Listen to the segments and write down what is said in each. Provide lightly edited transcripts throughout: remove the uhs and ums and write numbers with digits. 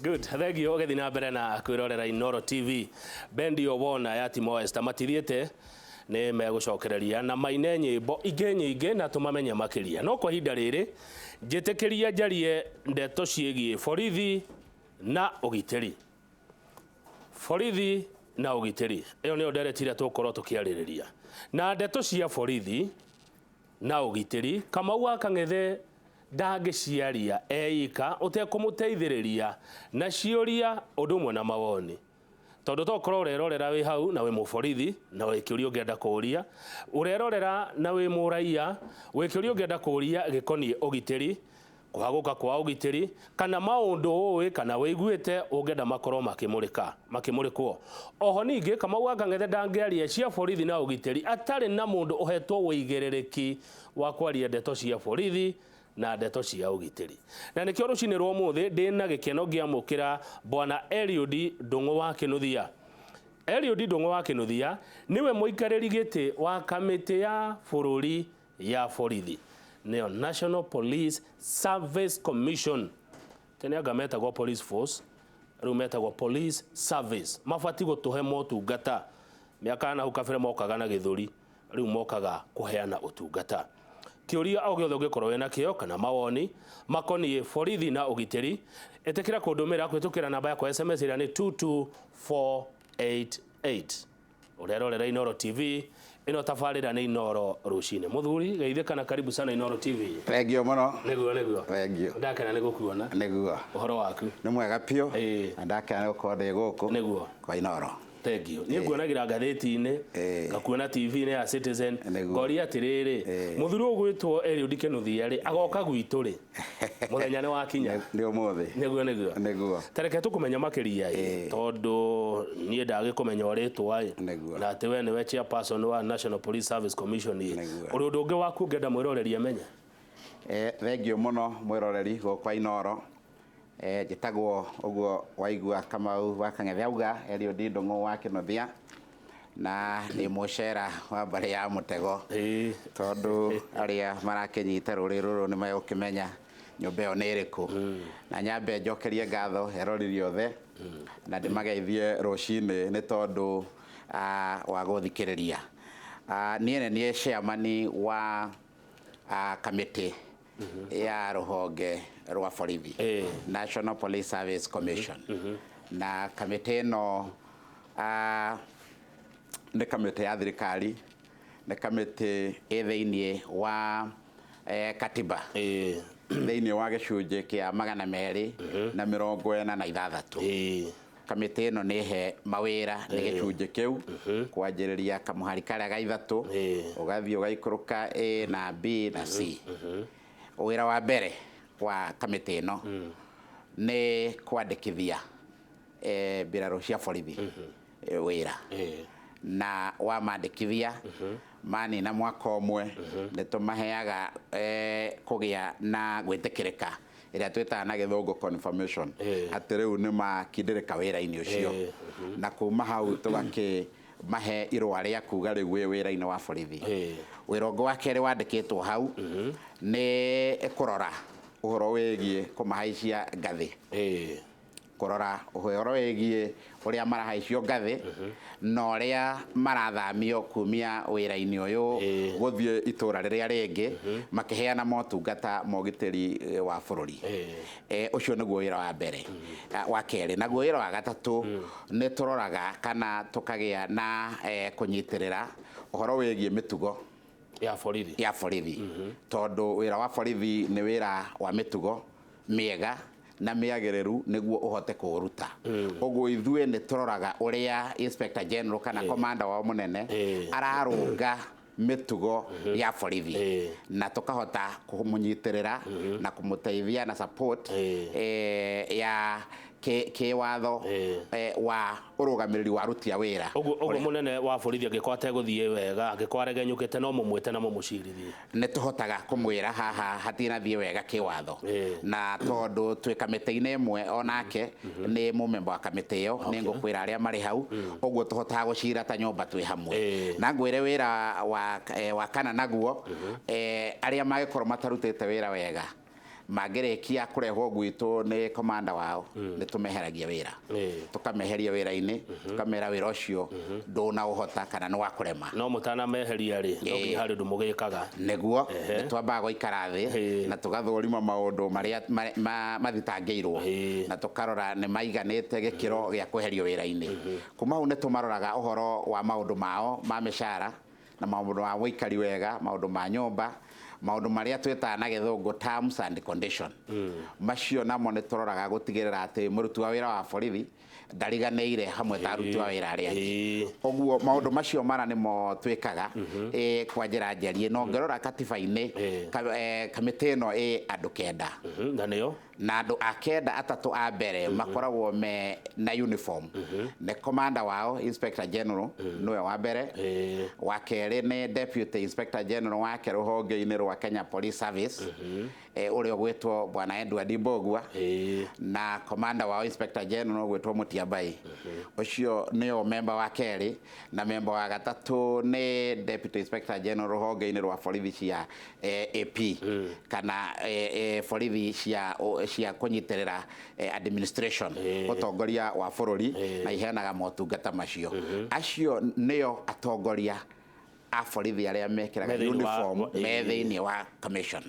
Good. Thank you ũgĩthiĩ na mbere na kwĩrorera Inooro TV. Bendi Owona ya Timo Esther matithiĩte, nĩ megũcokereria na maine nyĩmbo ingĩ nyingĩ na tũmamenye makĩria. No kwa ihinda rĩrĩ njĩtĩkĩria njarie ndeto ciĩgiĩ borithi na ũgitĩri. Borithi na ũgitĩri, ĩyo nĩyo ndereti ĩrĩa tũgũkorwo tũkĩarĩrĩria. Na ndeto cia borithi na ũgitĩri, Kamau wa Kang'ethe ndangĩciaria eika ũtekũmũteithĩrĩria na ciũria ũndũ ũmwe na mawoni. Tondũ tokorwo ũrerorera wĩ hau na wĩ mũborithi na wĩ kĩũria ũngĩenda kũria, ũrerorera na wĩ mũraiya wĩ kĩũria ũngĩenda kũria gĩkoniĩ ũgitĩri, kũhagũka kwa ũgitĩri, kana maũndũ ũĩ kana wĩiguĩte ũngĩenda makorwo makĩmũrĩka makĩmũrĩkwo. Oho ningĩ Kamau wa Kang'ethe ndangĩaria cia borithi na ũgitĩri atarĩ na mũndũ ũhetwo ũigĩrĩrĩki wa kwaria ndeto cia borithi na ndeto cia ũgitĩri. Na nĩkĩo rũcinĩ rwa ũmũthĩ ndĩna gĩkeno ngĩamũkĩra Bwana Eliud Ndung'u wa Kĩnuthia. Eliud Ndung'u wa Kĩnuthia nĩwe mũikarĩri gĩtĩ wa kamĩtĩ ya bũrũri ya borithi, nĩyo National Police Service Commission. Tene anga metagwo Police Force, rĩu metagwo Police Service. Mabatiĩ gũtũhe motungata. Mĩaka ya nahau kabere mokaga na gĩthũri, rĩu mokaga kũheana ũtungata. Kĩũria o gĩothe ũngĩkorwo wĩ nakĩo kana mawoni makoniĩ borithi na ũgitĩri, ĩtĩkĩra kũndũmĩra kũhĩtũkĩra namba yakwa ya SMS ĩrĩa nĩ 22488. Ũrerorera Inooro TV, ĩno tabarĩra nĩ Inooro Rũcinĩ. Mũthuri, geithĩka na karibu sana Inooro TV. Thengiũ mũno. Nĩguo, nĩguo. Thengiũ. Ndakena nĩ gũkuona. Nĩguo. Ũhoro waku? Nĩ mwega biũ. Ĩĩ. Na ndakena nĩ gũkorwo ndĩ gũkũ. Nĩguo. Kwa Inooro. Thengiũ. Niĩ nguonagĩra ngathĩti-inĩ, ngakuona TV-inĩ ya Citizen, ngoria atĩrĩrĩ, mũthuri ũyũ ũgwĩtwo Eliud Kĩnuthia rĩ, agoka gwitũ rĩ? Mũthenya nĩ wakinya. Nĩ ũmũthĩ. Nĩguo, nĩguo. Nĩguo. Ta reke tũkũmenye makĩria ĩ, tondũ niĩ ndagĩkũmenya o rĩtwa ĩ, na atĩ we nĩwe chairperson wa National Police Service Commission ĩ, ũrĩ ũndũ ũngĩ waku ũngĩenda mwĩroreri amenye? Thengiũ mũno mwĩroreri gũkũ Inooro. Njĩtagwo ũguo waigua Kamau wa Kang'ethe auga, Eliud Ndung'u wa Kĩnuthia, na ndĩ mũcera wa mbarĩ ya Mũtego, tondũ arĩa marakĩnyita rũrĩrĩ rũrũ nĩ megũkĩmenya nyũmba ĩyo nĩ ĩrĩkũ. Na nyambe njokerie ngatho eroreri othe na ndĩmageithie rũcinĩ nĩ tondũ wa gũthikĩrĩria. Niĩ nĩ niĩ chairman wa kamĩtĩ ya rũhonge rwa borithi, National Police Service Commission. Na kamĩtĩ ĩno nĩ kamĩtĩ ya thirikari, nĩ kamĩtĩ ĩ thĩinĩ wa katiba, thĩinĩ wa gĩcunjĩ kĩa 246. Kamĩtĩ ĩno nĩ he mawĩra nĩ gĩcunjĩ kĩu, kwanjĩrĩria kamũhari karĩa ga 3, ũgathiĩ ũgaikũrũka A na B na C. Wĩra wa mbere wa kamĩtĩ ĩno nĩ kwandĩkithia mbirarũ cia borithi wĩra, na wamandĩkithia manina mwaka ũmwe nĩ tũmaheaga kũgĩa na gwĩtĩkĩrĩka ĩrĩa twĩtaga na gĩthũngũ confirmation, atĩ rĩu nĩ makindĩrĩka wĩra-inĩ ũcio, na kuma hau tũgakĩmahe irũa rĩa kuga rĩu wĩ wĩra-inĩ wa borithi. Wĩra ũngĩ wa kerĩ wandĩkĩtwo hau nĩ kũrora ũhoro wĩgiĩ kũmahaicia ngathĩ, kũrora ũhoro wĩgiĩ ũrĩa marahaicio ngathĩ na ũrĩa marathamio kumia wĩra-inĩ ũyũ gũthiĩ itũra rĩrĩa rĩngĩ, makĩheana motungata ma ũgitĩri wa bũrũri. Ũcio nĩguo wĩra wa mbere. Wa kerĩ, naguo wĩra wa gatatũ nĩ tũroraga kana tũkagĩa na kũnyitĩrĩra ũhoro wĩgiĩ mĩtugo ya borithi, ya borithi, tondũ wĩra wa borithi nĩ wĩra wa mĩtugo mĩega na mĩagĩrĩru nĩguo ũhote kũũruta. Ũguo ithuĩ nĩ tũroraga ũrĩa Inspector General kana commander wao mũnene ararũnga mĩtugo ya borithi, na tũkahota kũmũnyitĩrĩra na kũmũteithia na support ya kĩwatho wa ũrũgamĩrĩri wa aruti a wĩra. Ũguo mũnene wa borithi angĩkorwo ategũthiĩ wega, angĩkorwo aregenyũkĩte, no mũmwĩte na mũmũcirithie? Nĩ tũhotaga kũmwĩra haha hatinathiĩ wega kĩwatho, na tondũ twĩ kamĩtĩ-inĩ ĩmwe onake nĩ mũmemba wa kamĩtĩ ĩyo, nĩ ngũkwĩra arĩa marĩ hau, ũguo tũhotaga gũcira ta nyũmba twĩ hamwe. Na ngwĩre wĩra wa kana naguo, arĩa mangĩkorwo matarutĩte wĩra wega, Mangĩrĩkia kũrehwo gwitũ nĩ komanda wao, nĩ tũmeheragia wĩra. Tũkameheria wĩra-inĩ, tũkamera wĩra ũcio ndũnaũhota kana nĩ wa kũrema. No mũtanameheria rĩ, no nginya harĩ ũndũ mũgĩkaga. Nĩguo nĩ twambaga gũikara thĩ na tũgathũrima maũndũ marĩa mathitangĩirwo na tũkarora nĩ maiganĩte gĩkĩro gĩa kweherio wĩra-inĩ. Kuma hau nĩ tũmaroraga ũhoro wa maũndũ mao ma mĩcara na maũndũ ma ũikari wega, maũndũ ma nyũmba, maũndũ marĩa twĩtaga na gĩthũngũ terms and condition. Macio namo nĩ tũroraga gũtigĩrĩra atĩ mũruti wa wĩra wa borithi ndariganĩire hamwe ta aruti wa wĩra arĩa angĩ. Ũguo maũndũ macio mana nĩmo twĩkaga kwa njĩra njariĩ. No ngĩrora katiba-inĩ, kamĩtĩ ĩno ĩ andũ 9. Na nĩo? Na andũ a 9, 3 a mbere makoragwo me na uniform. Nĩ commander wao Inspector General nĩwe wa mbere. Wa kerĩ nĩ Deputy Inspector General wake rũhonge-inĩ rwa Kenya Police Service, ũrĩa ũgwĩtwo Bwana Edward Mbogua. Na commander wao Inspector General ũgwĩtwo Mutyambai. Ũcio nĩo member wa kerĩ. Na member wa gatatũ nĩ Deputy Inspector General rũhonge-inĩ rwa borithi cia AP kana borithi cia kũnyitĩrĩra administration, ũtongoria wa bũrũri, na iheanaga motungata macio. Acio nĩo atongoria a borithi arĩa mekĩraga uniform me thĩinĩ wa commission.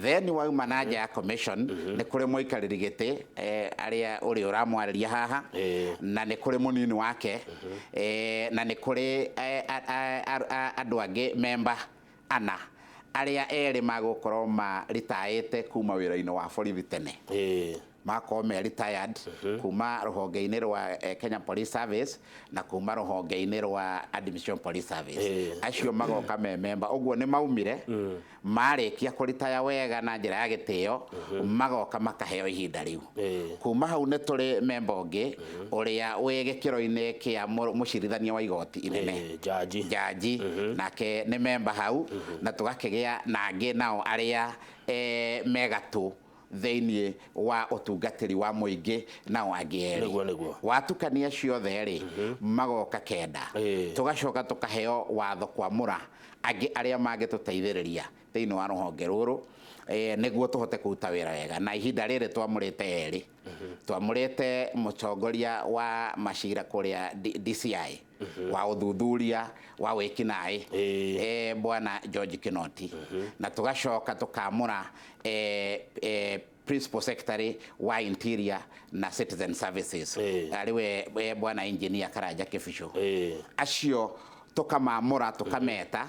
Then wauma na nja ya commission, nĩ kũrĩ mũikarĩri gĩtĩ arĩa ũrĩa ũramwarĩria haha, na nĩ kũrĩ mũnini wake, na nĩ kũrĩ andũ angĩ memba ana arĩa erĩ magũkorwo maritaĩte kuma wĩra-inĩ wa borithi tene. Makorwo me retired kuma rũhonge-inĩ rwa Kenya Police Service na kuma rũhonge-inĩ rwa Administration Police Service. Acio magoka me memba. Ũguo nĩ maumire, marĩkia kũritaya wega na njĩra ya gĩtĩo, magoka makaheo ihinda rĩu. Kuma hau nĩ tũrĩ memba ũngĩ ũrĩa wĩ gĩkĩro-inĩ kĩa mũcirithania wa igoti inene. Jaji. Jaji. Nake nĩ memba hau, na tũgakĩgĩa na angĩ nao arĩa megatũ thĩinĩ wa ũtungatĩri wa mũingĩ nao angĩ erĩ. Nĩguo. Watukania ciothe rĩ, magoka 9. Tũgacoka tũkaheo watho kwamũra angĩ arĩa mangĩtũteithĩrĩria thĩinĩ wa rũhonge rũrũ, nĩguo tũhote kũruta wĩra wega. Na ihinda rĩrĩ twamũrĩte erĩ. Twamũrĩte mũtongoria wa macira kũrĩa DCI, wa ũthuthuria wa wĩkinaĩ, Bwana George Kinoti. Na tũgacoka tũkamũra Principal Secretary wa Interior na Citizen Services, ariwe Bwana Engineer Karanja Kibicho. Acio tũkamamũra, tũkameta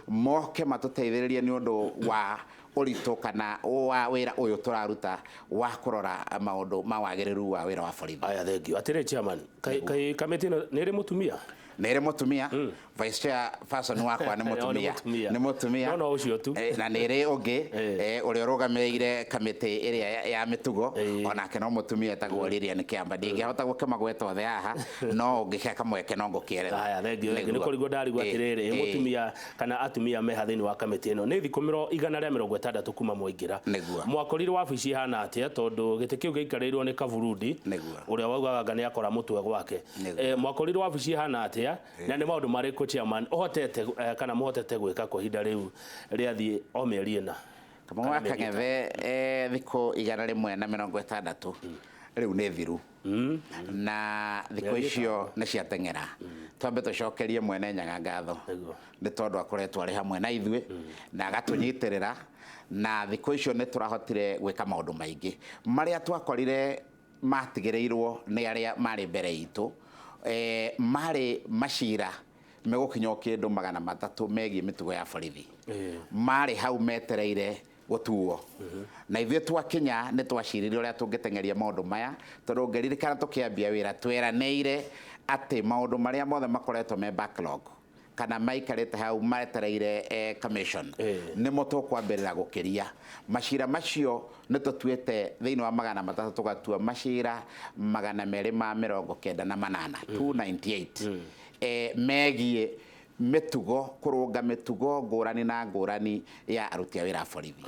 moke matũteithĩrĩrie nĩ ũndũ wa ũritũ kana wa wĩra ũyũ tũraruta wa kũrora maũndũ ma wagĩrĩru wa wĩra wa borithi. Aya, thank you. Atĩrĩ chairman, kamĩtĩ ĩno nĩ ĩrĩ mũtumia? Nĩ ĩrĩ mũtumia. Vice chair person wakwa nĩ mũtumia. Nĩ mũtumia. No ũcio tu. Na nĩ ĩrĩ ũngĩ ũrĩa ũrũgamĩrĩire kamĩtĩ ĩrĩa ya mĩtugo, onake no mũtumia etagwo Lilian Kĩamba. Ndingĩhota gũkĩmagweta othe haha, no ũngĩhe kamweke no ngũkĩeretha. Aya, thank you. Nĩ kũrigwo ndarigwo atĩrĩrĩ, mũtumia kana atumia meha thĩinĩ wa kamĩtĩ ĩno. Nĩ thikũ 160 kuma mwaingĩra. Mwakorire wabici ihana atĩa, tondũ gĩtĩ kĩu gĩikarĩirwo nĩ Kaburundi, ũrĩa waugaga anga nĩ akora mũtwe gwake. Mwakorire wabici ihana atĩa, na nĩ maũndũ marĩkũ chairman ũhotete kana mũhotete gwĩka kwa ihinda rĩu rĩathiĩ o mĩeri 4? Kamau wa Kang'ethe thikũ 160 rĩu nĩ thiru. Na thikũ icio nĩ ciateng'era. Twambe tũcokerie Mwene Nyaga ngatho nĩ tondũ akoretwo arĩ hamwe na ithuĩ na agatũnyitĩrĩra, na thikũ icio nĩ tũrahotire gwĩka maũndũ maingĩ marĩa twakorire matigĩrĩirwo nĩ arĩa marĩ mbere itũ. Marĩ macira megũkinya kĩndũ 300 megiĩ mĩtugo ya borithi. Marĩ hau metereire gũtuo. Na ithuĩ twakinya nĩ twaciririe ũrĩa tũngĩteng'eria maũndũ maya, tondũ ngĩririkana tũkĩambia wĩra tweranĩire atĩ maũndũ marĩa mothe makoretwo me backlog kana maikarĩte hau metereire commission nĩmo tũkwambĩrĩra gũkĩria. Macira macio nĩ tũtuĩte thĩinĩ wa 300 tũgatua macira 298, 298, megiĩ Mĩtugo, kũrũnga mĩtugo ngũrani na ngũrani ya aruti a wĩra a borithi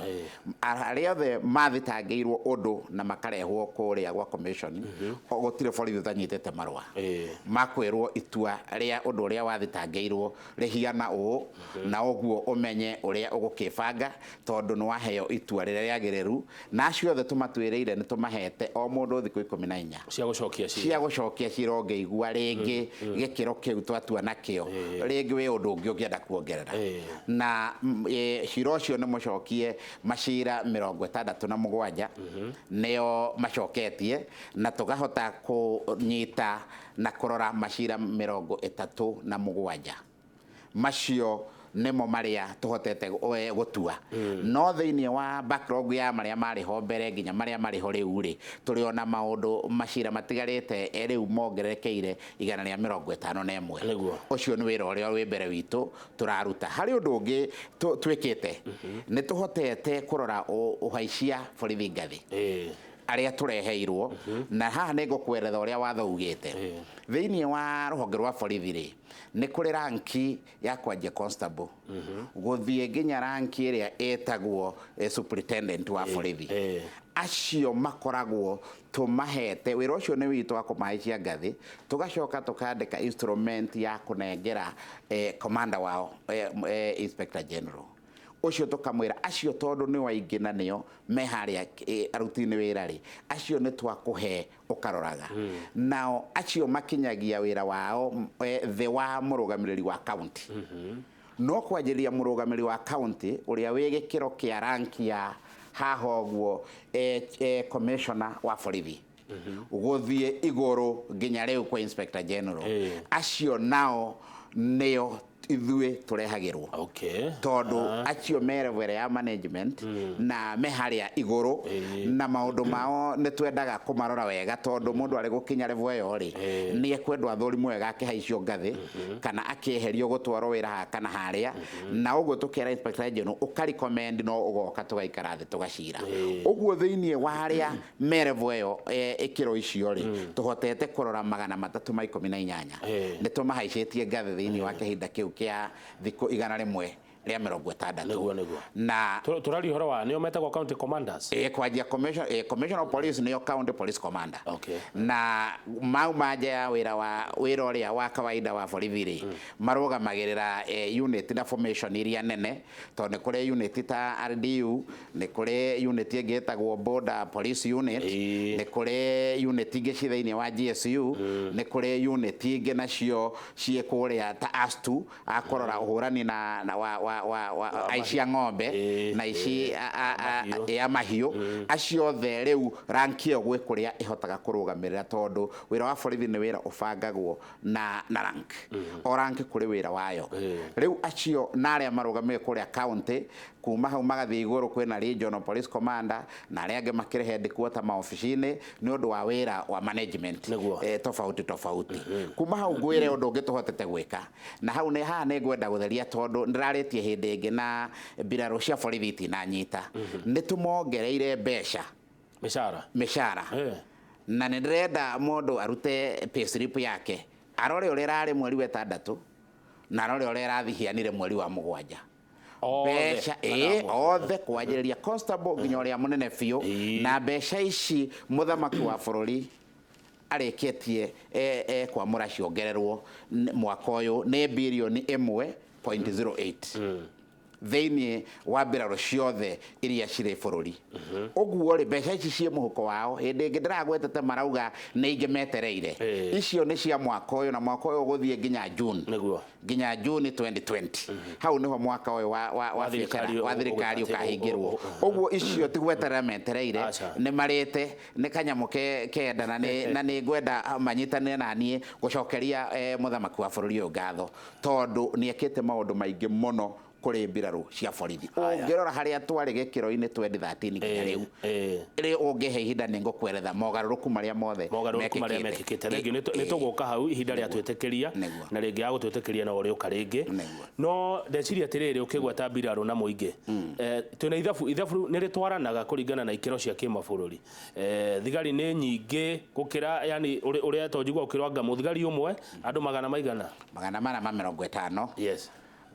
arĩa othe mathitangĩirwo ũndũ na makarehwo kũrĩa gwa commission. Gũtirĩ borithi ũtanyitĩte marũa makwĩrwo itua rĩa ũndũ ũrĩa wathitangĩirwo rĩhiana ũũ, na ũguo ũmenye ũrĩa ũgũkĩbanga, tondũ nĩ waheo itua rĩrĩa rĩagĩrĩru. Na acio othe tũmatuĩrĩire, nĩ tũmahete o mũndũ thikũ 14 cia gũcokia cira. Cia gũcokia cira ũngĩigua rĩngĩ gĩkĩro kĩu twatua nakĩo, rĩngĩ wĩ ũndũ ũngĩ ũngĩenda kuongerera. Na cira ũcio nĩ mũcokie. Macira 67 nĩo macoketie, na tũkahota kũnyita na kũrora macira 37. Macio nĩmo marĩa tũhotete gũtua. No thĩinĩ wa backlog ya marĩa marĩ ho mbere nginya marĩa marĩ ho rĩu rĩ, tũrĩ ona maũndũ macira matigarĩte, rĩu mongererekeire 151. Ũcio nĩ wĩra ũrĩa wĩ mbere witũ tũraruta. Harĩ ũndũ ũngĩ twĩkĩte, nĩ tũhotete kũrora ũhaicia borithi ngathĩ arĩa tũreheirwo. Na haha nĩ ngũkweretha ũrĩa watho ugĩte. Thĩinĩ wa rũhonge rwa borithi rĩ, nĩ kũrĩ ranki ya kwanjia constable gũthiĩ nginya ranki ĩrĩa ĩtagwo superintendent wa borithi. Acio makoragwo tũmahete wĩra ũcio nĩ witũ wa kũmahaicia ngathĩ, tũgacoka tũkandĩka instrument ya kũnengera commander wao, inspector general ũcio, tũkamwĩra acio tondũ nĩ waingĩ na nĩo me harĩa aruti-inĩ wĩra rĩ, acio nĩ twakũhe ũkaroraga. Nao acio makinyagia wĩra wao thĩ wa mũrũgamĩrĩri wa county. No kwanjĩrĩria mũrũgamĩrĩri wa county ũrĩa wĩ gĩkĩro kĩa ranki ya haha ũguo, commissioner wa borithi, gũthiĩ igũrũ nginya rĩu kwa inspector general, acio nao nĩo ithuĩ tũrehagĩrwo, tondũ acio me level ya management na me harĩa igũrũ, na maũndũ mao nĩ twendaga kũmarora wega, tondũ mũndũ arĩ gũkinya level ĩyo rĩ, nĩ ekwendwo athũrimwo wega akĩhaicio ngathĩ kana akĩeherio gũtwarwo wĩra haha kana harĩa. Na ũguo tũkera inspector general ũka recommend, no ũgoka tũgaikara thĩ tũgacira. Ũguo thĩinĩ wa arĩa me level ĩyo, ĩkĩro icio rĩ, tũhotete kũrora 318. Nĩ tũmahaicĩtie ngathĩ thĩinĩ wa kĩhinda kĩu kĩa thikũ 160. Nĩguo, nĩguo. Na Tũraria ũhoro wa nĩo metagwo county commanders. Kwanjia commission, commissioner of police nĩo county police commander. Na mau manja ya wĩra wa wĩra ũrĩa wa kawaida wa borithi rĩ, marũgamagĩrĩra unit na formation iria nene, tondũ nĩ kũrĩ unit ta RDU, nĩ kũrĩ unit ĩngĩ ĩtagwo border police unit, nĩ kũrĩ unit ingĩ ci thĩinĩ wa GSU, nĩ kũrĩ unit ingĩ nacio ciĩ kũrĩa ta ASTU akũrora ũhũrani na wa aici a ng'ombe na ici Mahiũ. Ya mahiũ. Acio othe rĩu ranki ĩyo gwĩ kũrĩa ĩhotaga kũrũgamĩrĩra, tondũ wĩra wa borithi nĩ wĩra ũbangagwo na rank, o rank kũrĩ wĩra wayo. Rĩu acio na arĩa marũgamĩrĩire kũrĩa county, kuma hau magathiĩ igũrũ kwĩna regional police commander na arĩa angĩ makĩrĩ headquarter maobici-inĩ nĩ ũndũ wa wĩra wa management tofauti tofauti. Kuma hau ngwĩre ũndũ ũngĩ tũhotete gwĩka, na hau nĩ haha nĩ ngwenda gũtheria, tondũ ndĩrarĩtie hĩndĩ ĩngĩ na mbirarũ cia borithi itinanyita. Nĩ tũmongereire mbeca. Mĩcara. Mĩcara. Na nĩ ndĩrenda mũndũ arute payslip yake, arore ũrĩa ĩrarĩ mweri wa ĩtandatũ na arore ũrĩa ĩrathihianire mweri wa mũgwanja. Othe. Mbeca ĩ othe kwanjĩrĩria constable nginya ũrĩa mũnene biũ. Na mbeca ici mũthamaki wa bũrũri arĩkĩtie kwamũra ciongererwo mwaka ũyũ nĩ birioni 1.08 thĩinĩ wa mbirarũ ciothe iria cirĩ bũrũri. Ũguo rĩ, mbeca ici ciĩ mũhuko wao. Hĩndĩ ĩngĩ ndĩragwetete marauga nĩ ingĩ metereire. Icio nĩ cia mwaka ũyũ, na mwaka ũyũ ũgũthiĩ nginya June, nginya June 2020. Hau niho mwaka ũyũ wa Wa thirikari biacara wa thirikari ũkahingĩrwo. Ũguo icio ti gweterera metereire. Aca. Nĩ marĩte nĩ kanyamũ ke kenda, na nĩ ngwenda manyitanĩre na niĩ gũcokeria mũthamaki wa bũrũri ũyũ ngatho, tondũ nĩ ekĩte maũndũ maingĩ mũno. Kũrĩ mbirarũ cia borithi, ũngĩrora harĩa twarĩ gĩkĩro-inĩ 2013 nginya rĩu, rĩ ũngĩhe ihinda nĩ ngũkweretha mogarũrũku marĩa mothe mogarũrũku marĩa mekĩkĩte. Thengiũ, nĩ tũgũka hau ihinda rĩa twĩtĩkĩria. Na rĩngĩ ya gũtwĩtĩkĩria no ũrĩũka rĩngĩ. No ndeciria atĩrĩrĩ, ũkĩgweta mbirarũ na mũingĩ, twĩna ithabu, ithabu nĩ rĩtwaranaga kũringana na ikĩro cia kĩmabũrũri. Thigari nĩ nyingĩ gũkĩra, yani ũrĩa tonjigua ũkĩrwo anga mũthigari ũmwe andũ magana maigana? 450.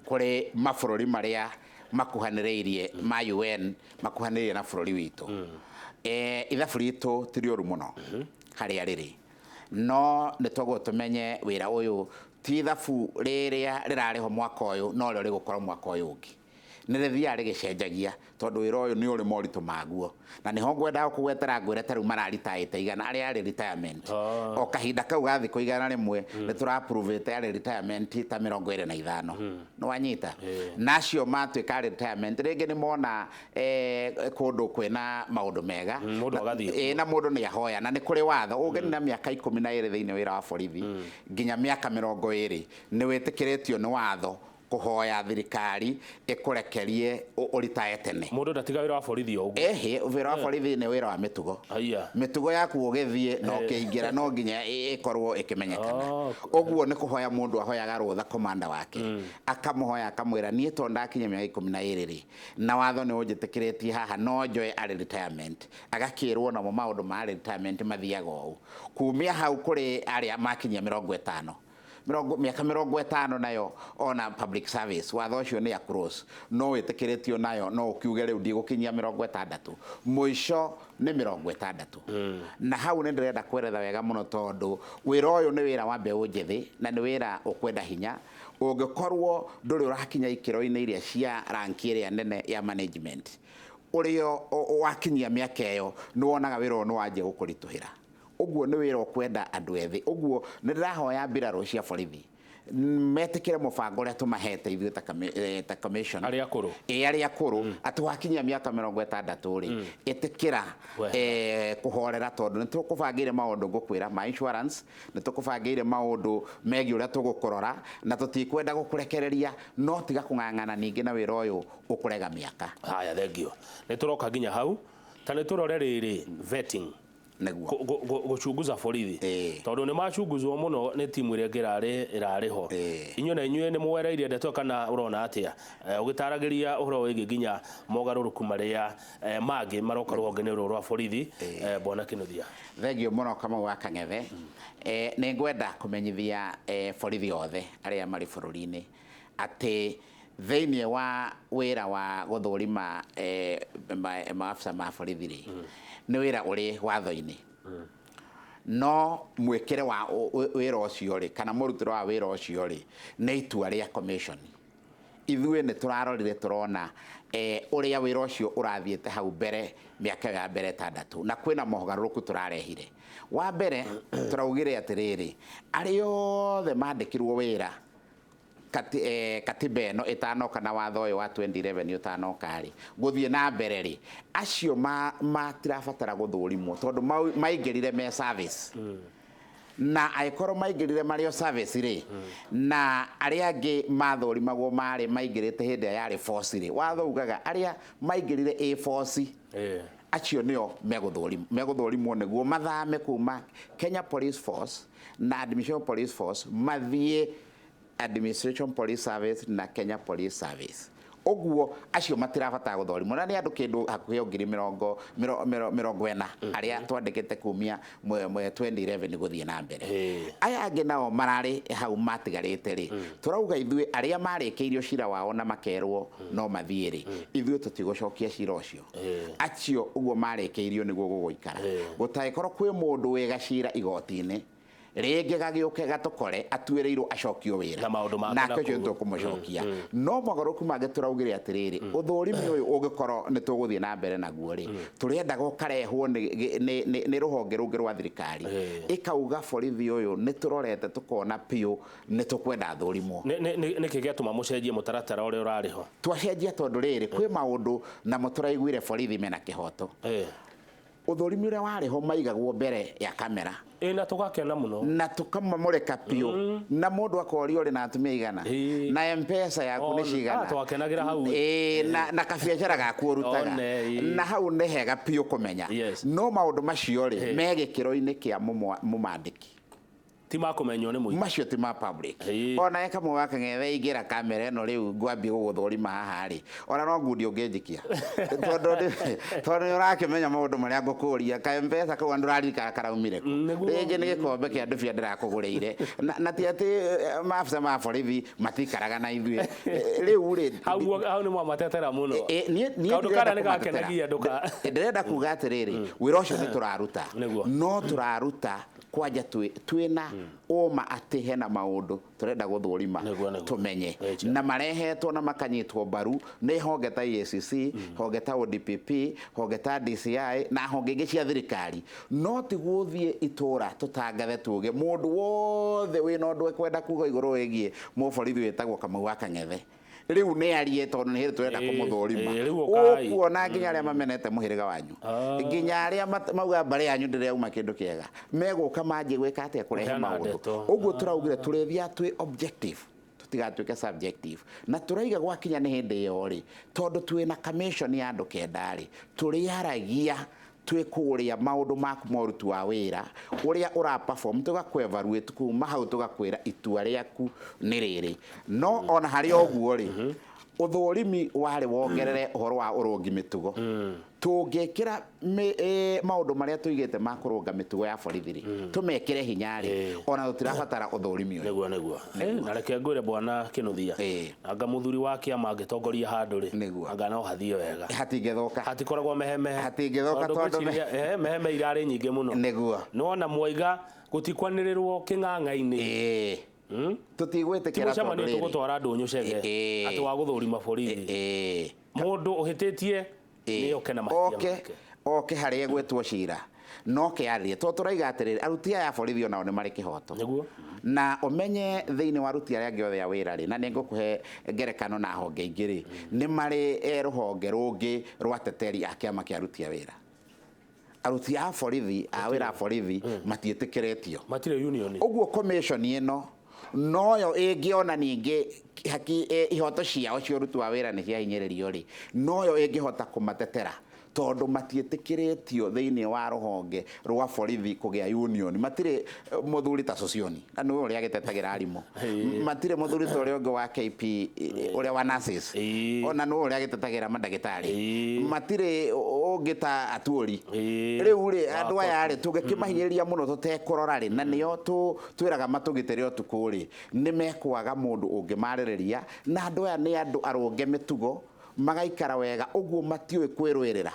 Kũrĩ mabũrũri marĩa makuhanĩrĩirie ma UN, makuhanĩrĩirie na bũrũri witũ, ithabu ritũ ti rĩũru mũno harĩa rĩrĩ, no nĩ twaguo tũmenye wĩra ũyũ ti ithabu rĩrĩa rĩrarĩho mwaka ũyũ no rĩo rĩgũkorwo mwaka ũyũ ũngĩ, nĩ rĩthiaga rĩgĩcenjagia tondũ wĩra ũyũ nĩ ũrĩ moritũ maguo, na nĩho ngwendaga kũgwetera ngwĩre ta rĩu mararitaĩte 100 arĩa arĩ retirement. O kahinda kau ga thikũ 100 nĩ tũrapuruvĩte arĩ retirement ta 25, nĩ wanyita? Na acio matuĩka arĩ retirement rĩngĩ nĩ mona kũndũ kwĩna maũndũ mega. Mũndũ agathiĩ. Na mũndũ nĩ ahoya, na nĩ kũrĩ watho ũngĩnina mĩaka 12 thĩinĩ wĩra wa borithi nginya mĩaka 20, nĩ wĩtĩkĩrĩtio nĩ watho kũhoya thirikari ĩkũrekerie ũritae tene. Mũndũ ndatiga wĩra wa borithi o ũguo? Ehe, wĩra wa borithi nĩ wĩra wa mĩtugo. Mĩtugo yaku ũgĩthiĩ na ũkĩingĩra no nginya ĩkorwo ĩkĩmenyekana. Ũguo nĩ kũhoya mũndũ ahoyaga rũtha komanda wake, akamũhoya akamwĩra, niĩ to ndakinya mĩaka 12 rĩ, na watho nĩ ũnjĩtĩkĩrĩtie haha no njoe arĩ retirement, agakĩrwo namo maũndũ ma retirement mathiaga ũũ. Kumia hau kũrĩ arĩa makinyia 50, mĩaka 50 nayo ona public service watho ũcio nĩ across no wĩtĩkĩrĩtio nayo, no ũkiuge rĩu ndigũkinyia 60, mũico nĩ 60. Na hau nĩ ndĩrenda kweretha wega mũno tondũ wĩra ũyũ nĩ wĩra wa mbeũ njĩthĩ na nĩ wĩra ũkwenda hinya. Ũngĩkorwo ndũrĩ ũrakinya ikĩro-inĩ iria cia ranki ĩrĩa nene ya management, ũrĩa wakinyia mĩaka ĩyo nĩ wonaga wĩra ũyũ nĩ wanjia gũkũritũhĩra. Ũguo nĩ wĩra ũkwenda andũ ethĩ. Ũguo nĩ ndĩrahoya mbirarũ cia borithi metĩkĩre mũbango ũrĩa tũmahete ithuĩ ta commission. Arĩa akũrũ. Ĩ, arĩa akũrũ, atĩ wakinyia mĩaka 60 rĩ, ĩtĩkĩra kũhorera, tondũ nĩ tũkũbangĩire maũndũ ngũkwĩra ma insurance, nĩ tũkũbangĩire maũndũ megiĩ ũrĩa tũgũkũrora na tũtikwenda gũkũrekereria, no tiga kũng'ang'ana ningĩ na wĩra ũyũ ũkũrega mĩaka. Haya, thengio, nĩ tũroka nginya hau. Ta nĩ tũrore rĩrĩ, vetting. Gũchunguza borithi, tondũ nĩ macunguzwo mũno nĩ timu ĩrĩa ĩngĩ ĩrarĩ ho. Inyuĩ na inyuĩ nĩ mwereire ndeto kana ũrona atĩa? Ũgĩtaragĩria ũhoro wĩgiĩ nginya mogarũrũku marĩa mangĩ maroka rũhonge-inĩ rũrũ rwa borithi, bwana Kinuthia. Thengio mũno, Kamau wa Kang'ethe. Nĩ ngwenda kũmenyithia borithi othe arĩa marĩ bũrũri-inĩ atĩ thĩinĩ wa wĩra wa gũthũrima maafisa ma borithi rĩ, nĩ wĩra ũrĩ watho-inĩ, no mwĩkĩre wa wĩra ũcio rĩ, kana mũrutĩre wa wĩra ũcio rĩ, nĩ itua rĩa commission. Ithuĩ nĩ tũrarorire tũrona ũrĩa wĩra ũcio ũrathiĩte hau mbere mĩaka ĩyo ya mbere 6, na kwĩna mogarũrũku tũrarehire. Wa mbere, tũraugire atĩrĩrĩ, arĩa othe mandĩkirwo wĩra katiba ĩno ĩtanoka na watho ũyũ wa 2011 ũtanoka rĩ, gũthiĩ na mbere rĩ, acio matirabatara gũthũrimwo tondũ maingĩrire me service, na angĩkorwo maingĩrire marĩ o service rĩ, na arĩa angĩ mathũrimagwo marĩ maingĩrĩte hĩndĩ ĩrĩa yarĩ force rĩ, watho ugaga arĩa maingĩrire ĩ force, acio nĩo megũthũrimwo nĩguo mathame kuma Kenya Police Force na Administration Police Force mathiĩ Administration Police Service na Kenya Police Service. Ũguo acio matirabatara gũthũrimwo, na nĩ andũ kĩndũ hakuhĩ o ngiri 40 arĩa twandĩkĩte kumia 2011 gũthiĩ na mbere. Aya angĩ nao mararĩ hau matigarĩte rĩ, tũrauga ithuĩ arĩa marĩkĩirio cira wao na makerwo no mathiĩ rĩ, ithuĩ tũtigũcokia cira ũcio. Acio ũguo marĩkĩirio nĩguo gũgũikara. Gũtangĩkorwo kwĩ mũndũ wĩ gacira igoti-inĩ rĩngĩ gagĩũke gatũkore atuĩrĩirwo acokio wĩra na maũndũ make nake na ũcio kũu. Nĩtũkũmũcokia. No mogarũrũku mangĩ tũraugire atĩrĩrĩ, ũthũrimi ũyũ ũngĩkorwo nĩ tũgũthiĩ na mbere naguo rĩ, tũrendaga ũkarehwo nĩ rũhonge rũngĩ rwa thirikari, ĩkauga borithi ũyũ nĩ tũrorete tũkona biũ nĩ tũkwenda athũrimwo. Nĩkĩ gĩatũma mũcenjie mũtaratara ũrĩa ũrarĩ ho? Twacenjia tondũ rĩrĩ, kwĩ maũndũ namo tũraiguire borithi mena kĩhoto. Ũthũrimi ũrĩa warĩ ho maigagwo mbere ya kamera. Ĩ, na tũgakena mũno. Na tũkamamũrĩka biũ, na mũndũ akorio ũrĩ na atumia igana, na Mpesa yaku nĩ cigana. Ah, twakenagĩra hau. Ĩ, na kabiacara gaku ũrutaga. One, ĩ. Na hau nĩ hega biũ kũmenya. No maũndũ macio rĩ, me gĩkĩro-inĩ kĩa mũmandĩki. Ti makũmenywo nĩ mũingĩ. Macio ti ma public. Ona eka mwe wake ngethe ingĩra kamera ĩno rĩu ngwambie gũgũthũrima haha rĩ, ona no ngundi ũngĩnjikia, tondũ nĩ ũrakĩmenya maũndũ marĩa ngũkũria. Ka Mpesa kau ndũraririkana karaumire kũ. Rĩngĩ nĩ gĩkombe kĩa ndubia ndĩrakũgũrĩire, na ti atĩ maabitha ma borithi matikaraga na ithuĩ. Rĩu rĩ, Hau hau nĩ mwamatetera mũno. Niĩ Kaũndũ ndĩrenda karĩa nĩ kũmatetera. gakenagia andũ ka Ndĩrenda kuga atĩrĩrĩ, wĩra ũcio nĩ tũraruta, no tũraruta kwanja twĩna ũma atĩ hena maũndũ tũrenda gũthũrima, Nĩguo, nĩguo. tũmenye, Ĩcha. na marehetwo na makanyitwo mbaru nĩ honge ta EACC, honge ta ODPP, honge ta DCI na honge ingĩ cia thirikari. No ti gũthiĩ itũra tũtangathe tuge mũndũ wothe wĩna ũndũ ekwenda kuga igũrũ wĩgiĩ mũborithi wĩtagwo Kamau wa Kang'ethe rĩu nĩ arie, tondũ nĩ hĩndĩ tũrenda kũmũthũrima. Rĩu ũkai. Ũkuona nginya arĩa mamenete mũhĩrĩga wanyu, nginya arĩa mauga mbarĩ yanyu ndĩrauma kĩndũ kĩega, megũka manjie gwĩka atĩa? Kũrehe Kũheana maũndũ. ndeto. Ũguo tũraugire tũrĩthiaga twĩ objective, tũtigatuĩke subjective, na tũraiga gwakinya nĩ hĩndĩ ĩyo rĩ, tondũ twĩna commission ya andũ 9 rĩ, tũrĩaragia twĩ kũrĩa maũndũ maku ma ũruti wa wĩra ũrĩa ũra perform, tũgakũ evaluate kuma hau, tũgakwĩra itua rĩaku nĩ rĩrĩ. No ona harĩ o ũguo rĩ, ũthũrimi warĩ wongerere ũhoro wa ũrũngi mĩtugo. Tũngĩkĩra maũndũ marĩa tũigĩte ma kũrũnga mĩtugo ya borithi rĩ, tũmekĩre hinya rĩ, ona tũtirabatara ũthũrimi ũyũ. Nĩguo. Na reke ngwĩre, bwana Kĩnuthia, anga mũthuri wa kĩama angĩtongoria handũ rĩ, anga no hathiĩ wega. Hatingĩthũka. Hatikoragwo mehemehe. Hatingĩthũka. Tondũ Tondũ ngwĩciria, meheme irarĩ nyingĩ mũno. Nĩwona mwaiga gũtikwanĩrĩrwo kĩng'ang'a-inĩ. Tũtigwĩtĩkĩra. Ti mũcemanio Tondũ rĩrĩ, tũgũtwara ndũnyũ cege atĩ wa gũthũrima borithi. Mũndũ ũhĩtĩtie nĩ oke na mahĩtia oke make. Oke harĩa egwĩtwo cira no ke arĩrie, tondũ tũraiga atĩrĩrĩ, aruti aya a borithi onao nĩ marĩ kĩhoto. Na ũmenye thĩinĩ wa aruti arĩa angĩ othe a wĩra rĩ, na nĩ ngũkũhe ngerekano na honge ingĩ rĩ, nĩ marĩ rũhonge rũngĩ rwa teteri a kĩama kĩa aruti a wĩra. Aruti a borithi a wĩra a borithi matiĩtĩkĩrĩtio. Matirĩ union. Ũguo commission ĩno noyo ĩngĩona ningĩ haki, ihoto ciao cia ũruti wa wĩra nĩ ciahinyĩrĩrio rĩ, noyo ĩngĩhota kũmatetera, tondũ matiĩtĩkĩrĩtio thĩinĩ wa rũhonge rwa borithi kũgĩa union. Matirĩ mũthuri ta Socioni, na nĩwe ũrĩa agĩtetagĩra arimũ. Matirĩ mũthuri ta ũrĩa ũngĩ wa KP, ũrĩa wa nurses, ona nĩwe ũrĩa agĩtetagĩra mandagĩtarĩ. Matirĩ ũngĩ ta Atuori. Rĩu rĩ, andũ aya rĩ, tũngĩkĩmahinyĩrĩria mũno tũtekũrora rĩ, na nĩo twĩraga matũgitĩre ũtukũ rĩ, nĩ mekwaga mũndũ ũngĩmarĩrĩria. Na andũ aya nĩ andũ arũnge mĩtugo, magaikara wega ũguo, matiũĩ kwĩrũĩrĩra,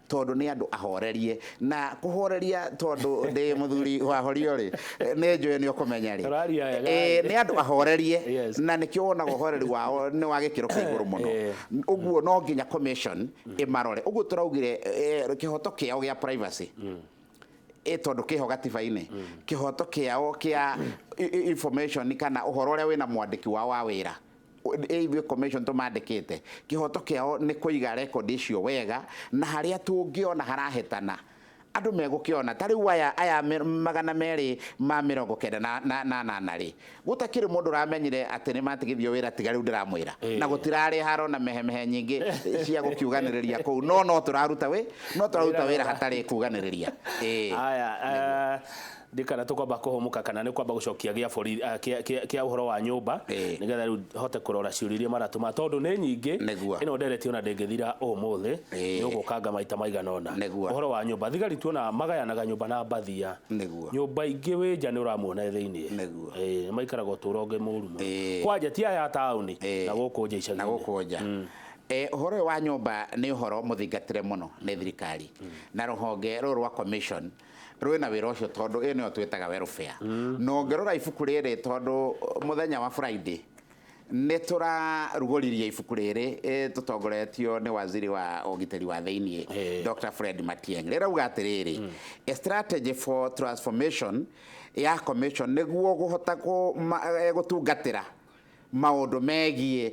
tondũ nĩ andũ ahorerie. Na kũhoreria, tondũ ndĩ mũthuri wa horio rĩ, nĩ njũĩ nĩ ũkũmenya rĩ. Ũraria wega. Nĩ andũ ahorerie, na nĩkĩo wonaga ũhoreri wao nĩ wa gĩkĩro kĩa igũrũ mũno. Ũguo no nginya commission ĩmarore. Ũguo tũraugire kĩhoto kĩao gĩa privacy, tondũ kĩho gatiba-inĩ, kĩhoto kĩao kĩa information kana ũhoro ũrĩa wĩna mwandĩki wao wa wĩra, ithuĩ commission tũmandĩkĩte, kĩhoto kĩao nĩ kũiga record icio wega, na harĩa tũngĩona harahĩtana andũ megũkĩona. Ta rĩu aya 298 na nana rĩ, gũtakĩrĩ mũndũ ũramenyire atĩ nĩ matigithio wĩra tiga rĩu ndĩramwĩra, na gũtirarĩ haro na mehemehe nyingĩ cia gũkiuganĩrĩria kũu, no no tũraruta wĩra hatarĩ kuganĩrĩria. Aya, ndikana tũkwamba kũhũmũka kana nĩ kwamba gũcokia gĩa borithi, kĩa ũhoro wa nyũmba, nĩgetha rĩu hote kũrora ciũria iria maratũma, tondũ nĩ nyingĩ. Ĩno ndereti ona ndĩngĩthira ũmũthĩ, nĩ ũgũkanga maita maigana ũna. Ũhoro wa nyũmba, thigari tuona magayanaga nyũmba na mbathia. Nyũmba ingĩ wĩ nja nĩ ũramuona thĩinĩ. Nĩ maikaraga ũtũũro ũngĩ mũru mũno, kwanja ti aya a taũni, na gũkũ nja na icagi-inĩ. Gũkũ nja. Ũhoro ũyũ wa nyũmba nĩ ũhoro mũthingatĩre mũno nĩ thirikari, na rũhonge rũrũ rwa commission rwĩna wĩra ũcio, tondũ ĩyo nĩyo twĩtaga welfare. Na ũngĩrora ibuku rĩrĩ, tondũ mũthenya wa Friday nĩ tũrarugũririe ibuku rĩrĩ, tũtongoretio nĩ waziri wa ũgitĩri wa thĩiniĩ, Dr. Fred Matiang'i, rĩrauga atĩrĩrĩ, a strategy for transformation ya commission nĩguo kũhota gũtungatĩra Maũndũ megiĩ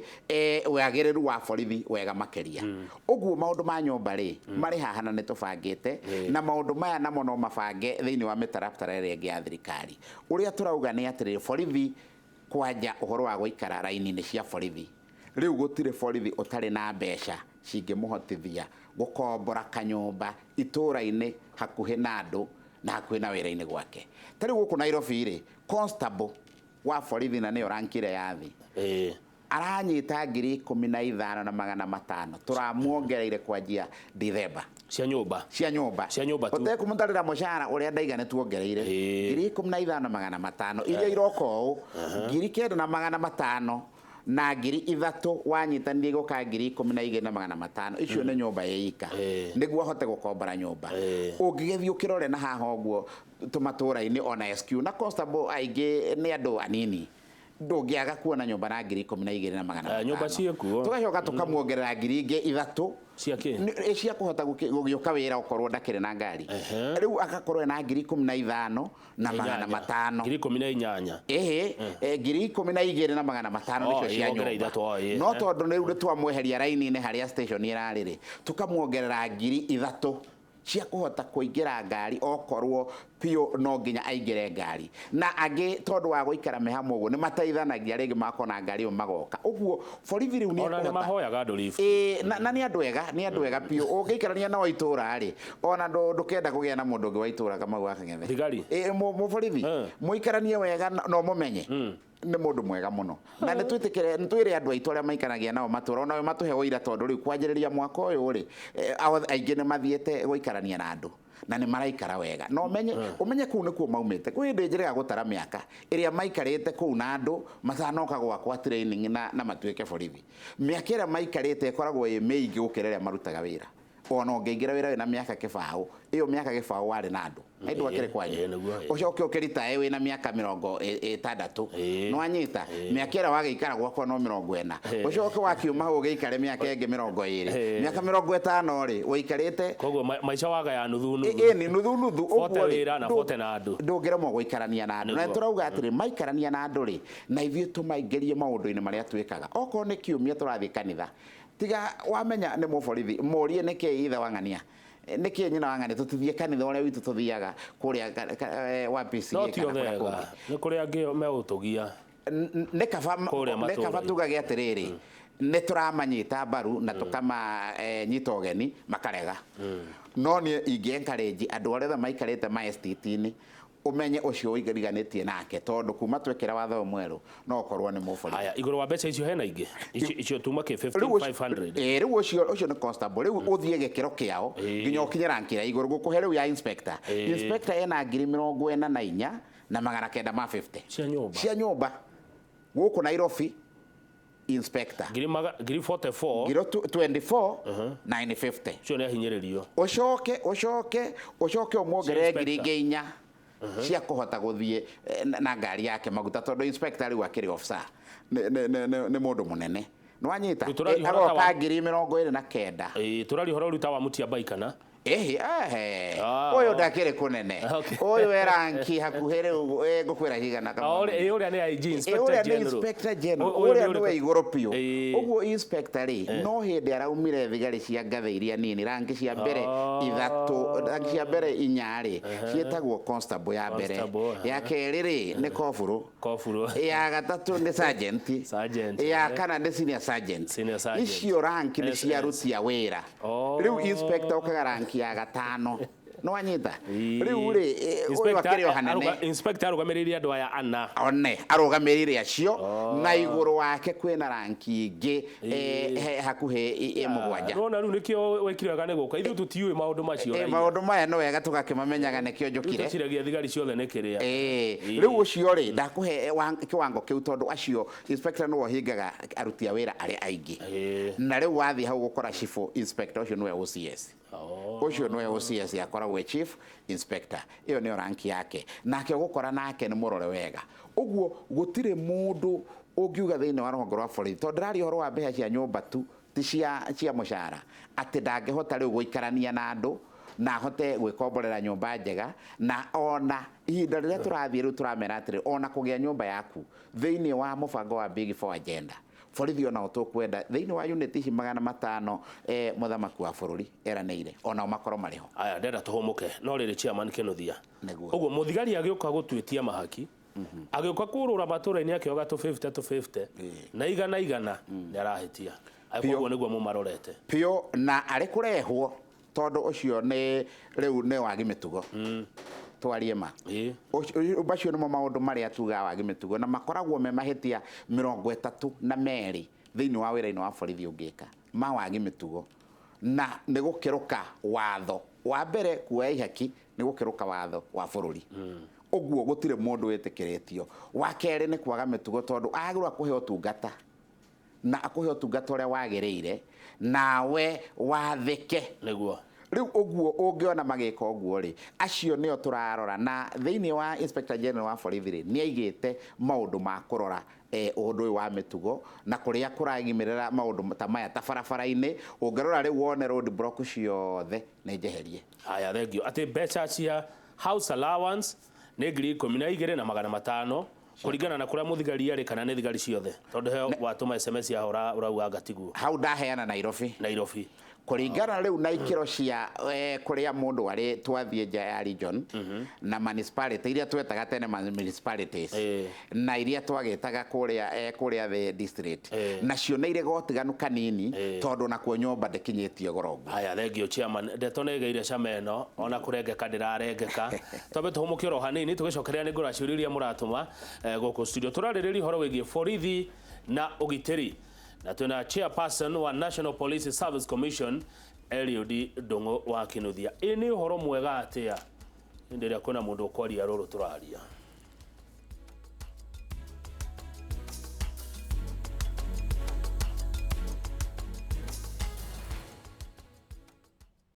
wagĩrĩru wa borithi wega makĩria. Ũguo maũndũ ma nyũmba rĩ, marĩ haha na nĩ tũbangĩte, na maũndũ maya namo no mabange thĩinĩ wa mĩtaratara ĩrĩa ĩngĩ ya thirikari. Ũrĩa tũrauga nĩ atĩrĩrĩ, borithi kwanja ũhoro wa gũikara raini-inĩ cia borithi, rĩu gũtirĩ borithi ũtarĩ na mbeca cingĩmũhotithia gũkombora kanyũmba itũũra-inĩ hakuhĩ na andũ na hakuhĩ na wĩra-inĩ gwake. Ta rĩu gũkũ Nairobi rĩ, constable wa borithi, na nĩyo rank ĩrĩa ya thĩ, aranyita 15,500. Tũramuongereire kwanjia Dithemba. Cia nyũmba? Cia nyũmba. Cia nyũmba tu. Ũtekũmũtarĩra mũcara ũrĩa ndaiga nĩ tuongereire 15,500. Iria iroka ũũ, 9,500 na 3,000 wanyitanirie gũka 12,500. Icio nĩ nyũmba ĩika, nĩguo ahote gũkombora nyũmba. Ũngĩgĩthiĩ ũkĩrore na haha ũguo tũmatũra-inĩ, ona SQ na constable aingĩ nĩ andũ anini, ndũngĩaga kuona nyũmba na 12,500. Nyũmba ciĩkuo. Tũgacoka tũkamuongerera 3,000. Cia kĩ? Cia kũhota gũgĩũka wĩra okorwo ndakĩrĩ na ngari. Rĩu agakorwo ena 15,500. 18,000. Ĩhĩ, 12,500 nĩcio cia Wongerera nyũmba. 3, oh, No tondũ rĩu nĩ twamweheria raini-inĩ harĩa station ĩrarĩ rĩ, tũkamuongerera 3,000 cia kũhota kũingĩra ngari okorwo biũ no nginya aingĩre ngari. Na angĩ tondũ wa gũikara me hamwe ũguo nĩ mateithanagia, rĩngĩ makona ngari ĩyo magoka ũguo. Borithi rĩu nĩ Ona nĩ ekũhota. mahoyaga andũ lift. Ĩĩ, na nĩ andũ ega, nĩ andũ ega biũ. Ũngĩikarania nao itũra rĩ, ona ndũkenda kũgĩa na mũndũ ũngĩ wa itũra, Kamau wa Kang'ethe. Thigari? Ĩĩ, mũborithi. Mũikaranie wega na ũmũmenye nĩ mũndũ mwega mũno. Na nĩ twĩtĩkĩre, nĩ twĩre andũ aitũ arĩa maikaragia nao matũra ona matũhe ũira, tondũ rĩu kwanjĩrĩria mwaka ũyũ rĩ, aingĩ nĩ mathiĩte gũikarania na andũ na nĩ maraikara wega. Na ũmenye kũu nĩkuo maumĩte. Kwĩ hĩndĩ njĩrĩga gũtara mĩaka ĩrĩa maikarĩte kũu na andũ matanoka gwakwa training na matuĩke borithi. Mĩaka ĩrĩa maikarĩte ĩkoragwo ĩ mĩingĩ gũkĩra ĩrĩa marutaga wĩra. Ona ũngĩingĩra wĩra wĩna mĩaka 20, ĩyo mĩaka 20 warĩ na andũ andũ akĩrĩ kwanyu. Ĩĩ, nĩguo, ĩĩ. Ũcoke ũkĩritae wĩna mĩaka 60. Nĩwanyita mĩaka ĩrĩa wagĩikara gwakwa no 40. Ũcoke wakiuma hau ũgĩikare mĩaka ĩngĩ 20, mĩaka 50 rĩ, ũikarĩte. Koguo maica wagaya nuthu nuthu. Ĩ nĩ nuthu nuthu. Bote Ũguo rĩ, wĩra na bote na andũ. Ndũngĩremwo gũikarania na andũ. Na tũrauga atĩrĩ, maikarania na andũ rĩ, na ithuĩ tũmaingĩrie maũndũ-inĩ marĩa twĩkaga. Okorwo nĩ kiumia tũrathiĩ kanitha, tiga wamenya nĩ mũborithi, mũrie nĩkĩ ithe wa ng'ania, nĩkĩ nyina wa ng'ania tũtithiĩ kanitha ũrĩa witũ tũthiaga kũrĩa wa PCA No ti kana othe kũrĩa ega. kũngĩ. Nĩ kũrĩ angĩ megũtũgia. Nĩ kaba Kũrĩa nĩ kaba matũũra-inĩ. tugage atĩrĩrĩ, nĩ tũramanyita mbaru na tũkama nyita ũgeni, makarega. No niĩ ingĩ encourage andũ arĩa othe maikarĩte ma estate-inĩ, ũmenye ũcio ũiganĩtie nake, tondũ kuma twekĩra watho ũyũ mwerũ no ũkorwo nĩ mũborithi. Haya, igũrũ wa mbeca icio hena ingĩ? Icio tuma kĩ Rĩu 15,500. Ĩĩ, rĩu ũcio nĩ constable. Rĩu ũthiĩ gĩkĩro kĩao nginya ũkinye rank ya igũrũ, gũkũhe rĩu ya inspector. Inspector ena 44,950. Cia nyũmba. Cia nyũmba gũkũ Nairobi, inspector. Ngiri 44. 24,950. Ũcio nĩ ahinyĩrĩrio. Ũcoke ũmuongerere Cia ngiri inspector. ingĩ 4 cia kũhota gũthiĩ na ngari yake maguta, tondũ inspector rĩu akĩrĩ officer, nĩ mũndũ mũnene. Nĩwanyita? Rĩu tũraria ũhoro ta Agoka 29,000. Ĩĩ, tũraria ũhoro rĩu ta wa Mutia kana? Ehe, ehe. Ah, Ũyũ oh. ndakĩrĩ kũnene. Okay. Ũyũ e ranki hakuhĩ rĩu, ngũkwĩra cigana kama. Ah, ũrĩa nĩ IG, Inspector Ũrĩa nĩ General. Inspector General. Ũyũ Ũrĩa nĩ nĩ ũrĩkũ? wa igũrũ biũ. Ũguo inspector rĩ, no hĩndĩ araumire thigari cia ngathĩ iria nini, ranki cia mbere 3, ranki cia mbere 4 rĩ, ciĩtagwo constable ya mbere. Constable, Ya kerĩ rĩ, nĩ koburu. Koburu. Ya gatatũ nĩ sergeant. Sergeant, Ya kana nĩ senior sergeant. Senior sergeant. Icio ranki nĩ SS. cia aruti a wĩra. Rĩu inspector ũkaga ranki ya gatano. Nĩwanyita? Rĩu rĩ, ũyũ akĩrĩ o hanene. Inspector arũgamĩrĩire andũ aya ana. One arũgamĩrĩire acio, na igũrũ wake kwĩna ranki ingĩ, hakuhĩ 7. Nĩwona rĩu nĩkĩo wekire wega nĩ gũka. Ithuĩ tũtiũĩ maũndũ macio raia. Maũndũ maya no wega tũgakĩmamenyaga, nĩkĩo njũkire. Tũciragia thigari ciothe nĩ kĩrĩa. Rĩu ũcio rĩ, ndakũhe kĩwango kĩu, tondũ acio inspector nĩwe ũhingaga aruti a wĩra arĩa aingĩ. Na rĩu wathiĩ hau gũkora chief inspector, ũcio nĩwe OCS. Ũcio nĩwe OCS, akoragwo e chief inspector. Ĩyo nĩyo ranki yake. Nake ũgũkora nake nĩ mũrore wega. Ũguo gũtirĩ mũndũ ũngiuga thĩinĩ wa rũhonge rwa borithi, tondũ ndĩraria ũhoro wa mbeca cia nyũmba tu, ti cia mũcara, atĩ ndangĩhota rĩu gũikarania na andũ. Na ahote gwĩkomborera nyũmba njega. Na ona ihinda rĩrĩa tũrathiĩ rĩu, tũramera atĩrĩ, ona kũgĩa nyũmba yaku thĩinĩ wa mũbango wa Big Four Agenda, borithi onao tũkwenda thĩinĩ wa unit ici 500, mũthamaki wa bũrũri eranĩire onao makorwo marĩ ho. Aya, ndenda tũhũmũke no rĩrĩ, chairman Kinuthia, Nĩguo. Ũguo mũthigari agĩũka gũtuĩtia mahaki, agĩũka kũrũra matũra-inĩ akĩoga tũ 50 tũ 50 na igana igana, nĩ arahĩtia. Biũ. Ũguo nĩguo mũmarorete? Biũ, na arĩ kũrehwo, tondũ ũcio nĩ rĩu nĩ wagi mĩtugo, twarie ma. Macio nĩmo maũndũ marĩa tugaga wagi mĩtugo, na makoragwo me mahĩtia 32 thĩinĩ wa wĩra-inĩ wa borithi ũngĩka ma wagi mĩtugo, na nĩ gũkĩrũka watho wa mbere. Kuoya ihaki nĩ gũkĩrũka watho wa bũrũri, ũguo gũtirĩ mũndũ wĩtĩkĩrĩtio. Wa kerĩ nĩ kwaga mĩtugo, tondũ agĩrĩirwo kũhe ũtungata na akũhe ũtungata ũrĩa wagĩrĩire, nawe wathĩke. Rĩu ũguo ũngĩona magĩka ũguo rĩ, acio nĩo tũrarora. Na thĩinĩ wa Inspector General wa borithi rĩ, nĩ aigĩte maũndũ ma kũrora ũndũ ũyũ wa mĩtugo na kũrĩa kũragimĩrĩra maũndũ ta maya, ta barabara-inĩ. Ũngĩrora rĩu wone road block ciothe nĩ njeherie. Haya, thengio. Atĩ mbeca cia house allowance nĩ 12,500 kũringana na kũrĩa mũthigari arĩ, kana nĩ thigari ciothe? Tondũ he watũma SMS yaho ũrauga anga tiguo. Hau ndaheana Nairobi. Nairobi. Kũringana rĩu na ikĩro cia kũrĩa mũndũ arĩ, twathiĩ nja ya region na municipality iria twetaga tene municipalities na iria twagĩtaga kũrĩa kũrĩa thĩ district, nacio nĩ irĩ gotiganu kanini, tondũ nakuo nyũmba ndĩkinyĩtie goro ũguo. Haya, thengio chairman. Ndeto nĩ ĩgĩire cama ĩno, ona kũrengeka ndĩrarengeka. Twambe tũhũmũke oro hanini, tũgĩcokerea nĩ ngũra ciũria iria mũratũma gũkũ studio. Tũrarĩrĩria ũhoro wĩgiĩ borithi na ũgitĩri, na twĩna chairperson wa National Police Service Commission, Eliud Ndung'u wa Kinuthia. Ĩ nĩ ũhoro mwega atĩa hĩndĩ ĩrĩa kwĩna mũndũ ũkwaria rũrũ tũraria?